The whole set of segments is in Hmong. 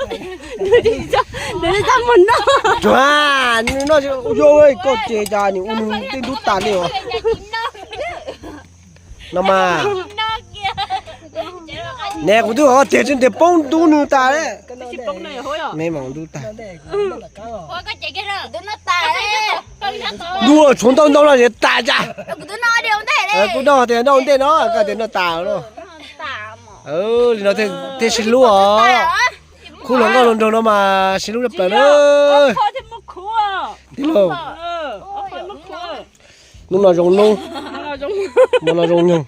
Nws txaj muag noj. Tsuag, nws noj, yog koj ces cas nws ua nws tej ntub tas li os. No mas. Ne kuv twb tias tsis ntiag poob ntub nws tas. Me mas ntub tas. Ntuj, tshuav ntau ntau no es tas cas. Kuv noj tias noj ua ntej no, koj tias noj tas no. Li no thiaj sib hlub os. Khub hluas nkauj hluas nraug no mas sib hlub tshaj plaws na. Tij laug, hnub no zoo hnub, hmo no zoo nyoog.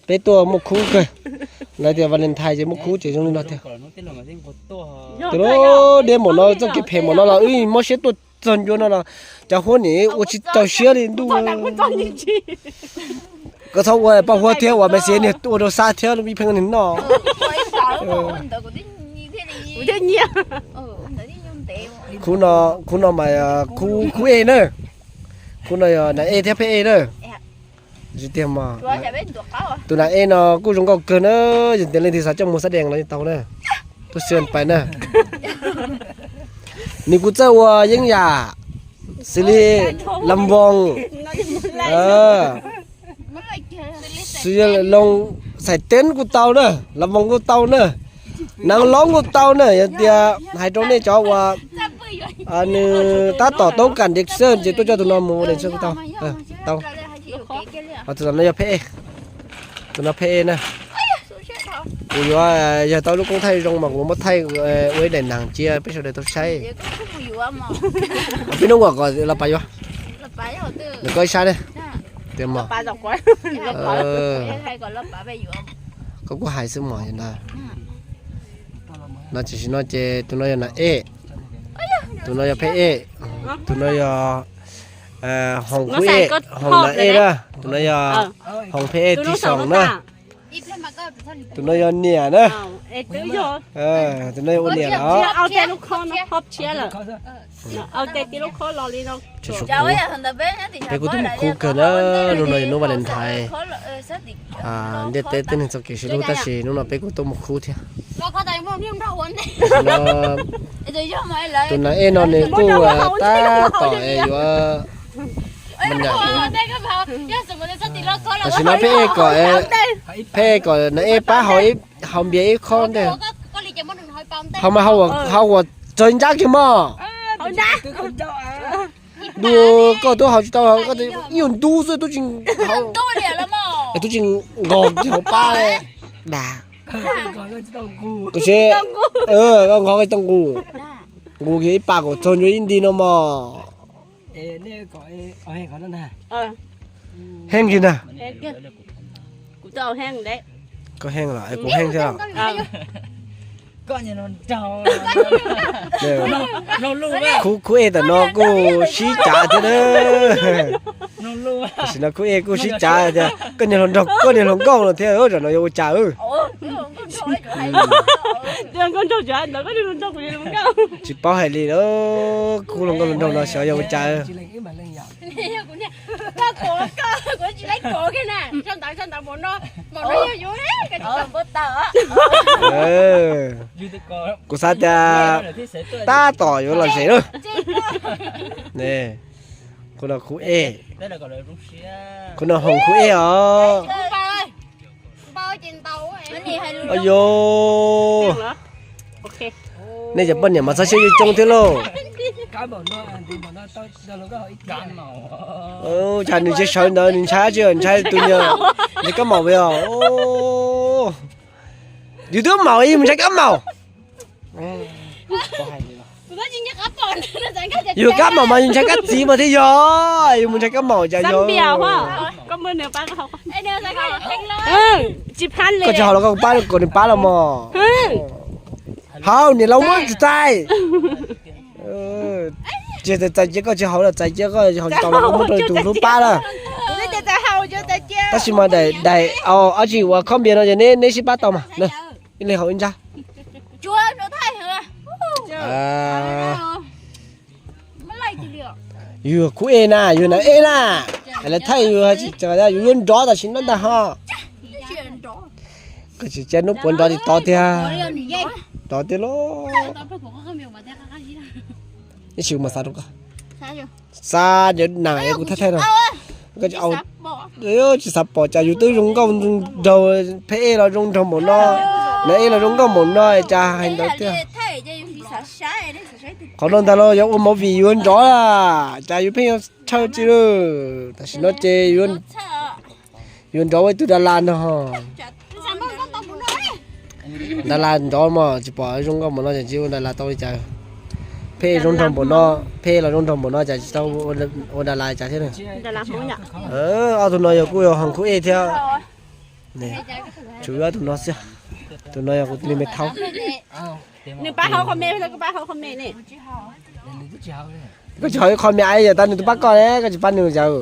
Peb tuaj muaj khub kawg. Lawv tias Valentine ces muaj khub ces zoo li no tiag. Tus deb npaum no, txoj kev phem npaum no los wb mob siab tuaj txog ncua no los cov huab nim ua tsis txaus siab li ntuj. Koj txhob ua paj huab thiab, ua me xiav niag ua rau xab thiab ib pheej niag noj. Khub no, khub no mas khub, khub ej na. Khub no yog Nas Ej thiab Pheb Ej na. Tsis tiag mas. Tus Nas Ej no kuj zoo nkauj kawg na, yog tias leej twg xav coj mus xab dees los yeej tau na. Tuaj xyoo pais na. Nws kuj txawj ua yeeb yam xws li lam voos, xws li loo xais teeb kuj tau na, lam voos kuj tau na, nab loob kuj tau na. Yog tias hais rau nej cov uas nws tab tom toob kam dees xwb ces tuaj coj tus no mus ua dees xwb kuj tau. Tau. Tus no yog Pheb Ej. Tus no Pheb Ej na. Kuv yuav, yog tau lub koob thaij zoo mas kuv muab thaij ua ib daim neeg cia peb sawv daws tau saib. Peb hnub uas kom los pas yuav. Nws koj ib sab ne. Tias mos. Koj kuj hais xwb mos ntag. No tam sim no ces tus no yog Nas Ej, tus no yog Pheb Ej, tus no yog Hoom Khub Ej, Hoom Nas Ej na, tus no yog Hoom Pheb Ej Tiv Soom na. Tus no yog niam na. Tus no yog ua niam los. Peb kuj tuaj mus khub kawg na, hnub no yog hnub Valentine. Ntiaj teb tib neeg txoj kev sib hlub tab sis hnub no peb kuj tuaj mus khub thiab. Tus Nas Ej no nws kuj tab tom es yuav, tam sim no Pheb Ej kom, Pheb Ej kom Nas Ej pab haus npias ib khob ntej. Haus mas haus ua tsawg ntsab kiag mog. Ntuj, koj twb haus tsis tau, koj ib yuav ntub xwb, tub tsis haus, tub tsis nqos kiag hauv pab da. Kuv tsis, nqos kiag tau nqus, nqus kiag ib pas kom txog ncua ib nti no mog. Heej kiag na. Koj heej los es kuv heej thiab. Khub, khub ej tam no kuj sib cav thiab na. Tam sim no khub ej kuj sib cav tias koj niag hluas nraug, koj niag hluas nkauj no thiab, zaum no yuav ua cas? Tsis paub hais li, khub hluas nkauj hluas nraug no xyov yog ua cas. Kuv xav tias tab tom yuav lom zem lawm. Khub no khub ej, khub no Hoom khub ej os. Yog, nej cov poj niam mas txhob siab yuj coob thiab lauj. Cas nws tsis sawv ntawd nws ntshai tsis ntshai tus niag, ntshai kab maum os. Yus twb maum yus mus ntshai kab maum. Yus kab maum mas yus ntshai kab txiv mas thiaj yog, yus mus ntshai kab maum cas yog. Koj tsis haus los koj pab kom nws pab los mog. Haus, niam laus muab tsis txais. Tsis txais cia koj tsis haus los txais cia koj haus tsis tau los koj muab rau tus hlub pab lawm. Tab sis mas daim, daim dab tsi uas khob npias no ces neb sib pab tau mas. Ib leeg haus ib ntsab. Yus khub ej na, yus Nas Ej na. Lawv thaij yus, yus yuav nrov tam sim no ntag ho. Koj tsis cia hnub puav nrov tsis tau tiag. Rov tiag lauj. Ib sim kuv mam xav rau koj. Xav cov nas es kuv thaij thaij no. Tsis xav pom cas yus twb zoo nkauj nraug, pheb ej los zoo nraug npaum no, nas ej los zoo nkauj npaum no cas hais ntawd tiag. Qhov no ntag los yuav ua movie yuav nrov a, cas yus pheej yuav tshawj tsi lawm. Tam sim no ces yuav nrov ua ib tug das las no. Das las nrov mas tsis pom zoo nkauj npaum no ces tsis ua das las tau li cas. Pheb ej zoo nraug npaum no, pheb ej los zoo nraug npaum no cas tsis tau ua das las cas thiab. Ob tug no yog kuj yog hoo khub ej thiab. Tsuas yog ob tug no xwb. Tus no yog kuv li me thaub. Nws pab hauv qhov me, koj pab hauv qhov me ne. Koj tsis hauv ib qho me, yog tas nws twb pab koj, koj tsis pab nws yawg.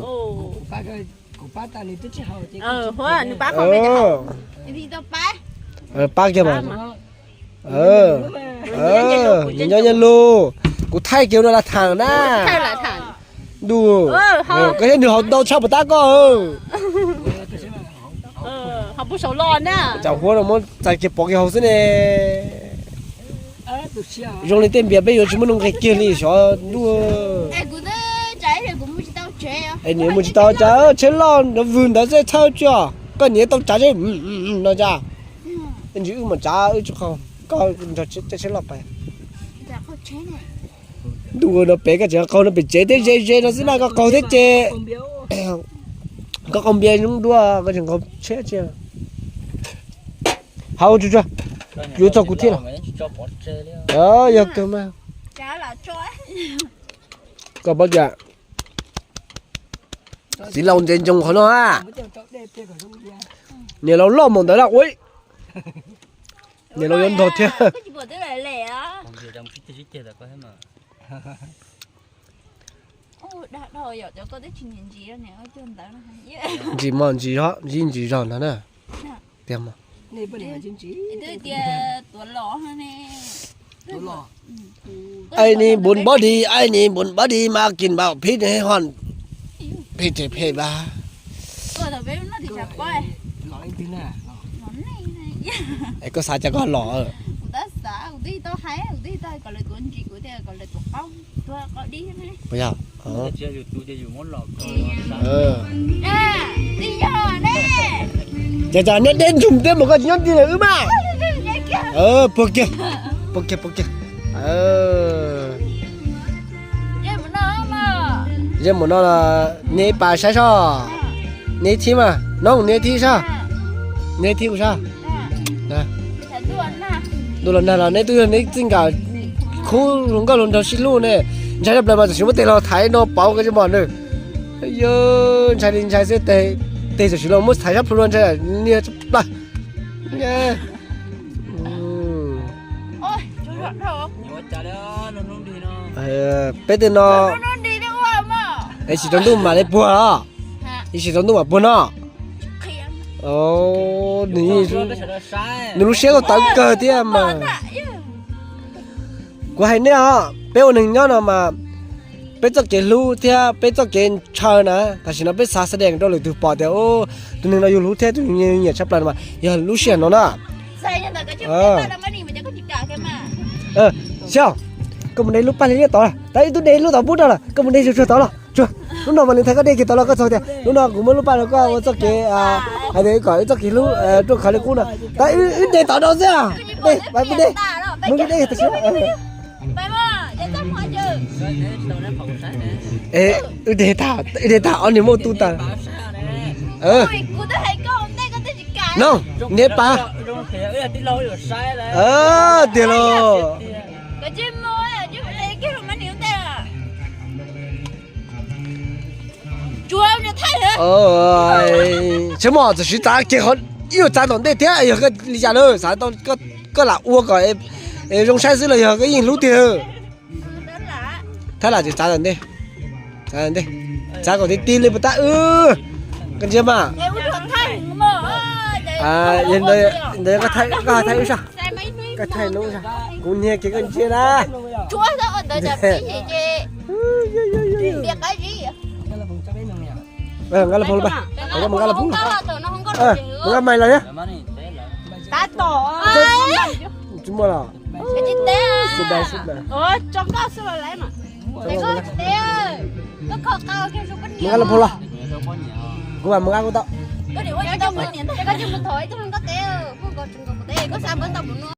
Nws pab kiag mas. Nyob nyob lug, kuv thaij kiag no las tham na. Ntuj, koj thiab nws haus ntau tshaj puas tab koj. Cov huab no muab txais kiag pov kiag hauv xwb ne. Zoo li tej npias peb yuav tsis muaj nuj nqis kiag li xyov ntuj. Es nws mus tsis tau cas, tsheb loj nrov vwg ntawd xwb txhawj tsis os. Koj niam tau tsav no cas. Ntsis wb mus tsav wb tsis qau, koj nrog tsheb loj pais. Ntuj no pem koj tseem qaug no pem tsev thiab ze ze no xwb na, koj qaug thiab ces koj qaug npias zoo dua koj tseem qaug tsheb tsis. Hauv tsuag tsuag, yuav txog kuv thiab los. Yog kawg mas. Koj paub tias txiv laus ntse ntsoov qhov no a. Niam laus loj mus ntawd na ua. Niam laus yuav ntog thiab. Ntsis mog, ntsis zog, ntsis ntsis zog no na. Tiag mog. Ai ni bun body, ai ni bun body mas kin npaum phib ne hon. Phij ces phij bab. Es koj xav cas koj los? Puas yog? Cas cas nyob deb ntsug thiab mas koj tsis nyob ti wb mas. Puag kiag, puag kiag, puag kiag. Zej mus no los neb pas saib soj. Neb thib mas noog neb thib soj. Neb thib ua soj. Ntuj los nag los neb twb yog neb txij nkawm khub hluas nkauj hluas nraug sib hlub ne. Ntshai tshaj plaws mas tam sim muab tes los thaiv no pauv koj tsis mom nws. Yog ntshai li ntshai xwb, tes tam sim los muab thaiv sab plhu no ntshai niag tshaj plaws. Peb tej no, ib sim tsaus ntuj mam li puag os. Ib sim tsaus ntuj mam puag no. Nws lub siab tau tawv kawg thiab mas. Kuv hais nej os, peb ua neeg nyob no mas peb txoj kev hlub thiab peb txoj kev ntshaw na, tam sim no peb xav xa dees rau lwm tus pom tias tus neeg no yus hlub thiab tus neeg nyiam tshaj plaws no mas yog lub sij hawm no na. Xyov, koj mus de lub paj liab tod, tab ib tug de lub tod pub rau lawm, koj mus de tsuag tsuag tod los tsuag. Lub no mas nws thaij koj de kiag tod los koj txog tias lub no kuv muab lub paj rau koj ua txoj kev, hais tias kom wb txoj kev hlub ruaj khov li qub no. Tab wb de tod rau xwb, de, pais pub de, muab de tam sim. Wb de tag, wb de tag ob niag muaj tub tag. No, niag pas. Tiag los. Tsis muaj, txawm siv txav kiag qhov ib nyuag txav tom ntej thiab yog li cas na, xav tau koj lam ua kom zoo saib xwb los yog koj yeej hlub tiag. Thaij lam txav tom ntej, txav tom ntej, txav kom ti ti li puas tab wb. Koj ntsia mas. Ntawd koj thaij wb soj, koj thaij no, kuv niag kiag koj ntsia na. Nqa lub phoos los, nqa lub phoos, nqa mais los. Muaj los? Tsis teb. Xib dab xib dab. Tso nkauj xwb los lawm mas. Tsis teb. Koj kho qau kiag mus nqa lub phau los. Kuv mam mus nqa kuv tau. Koj mus thov ib tug hluas nkauj teb, koj tseem nkaus kuv teb, koj xav npawb tau mus no.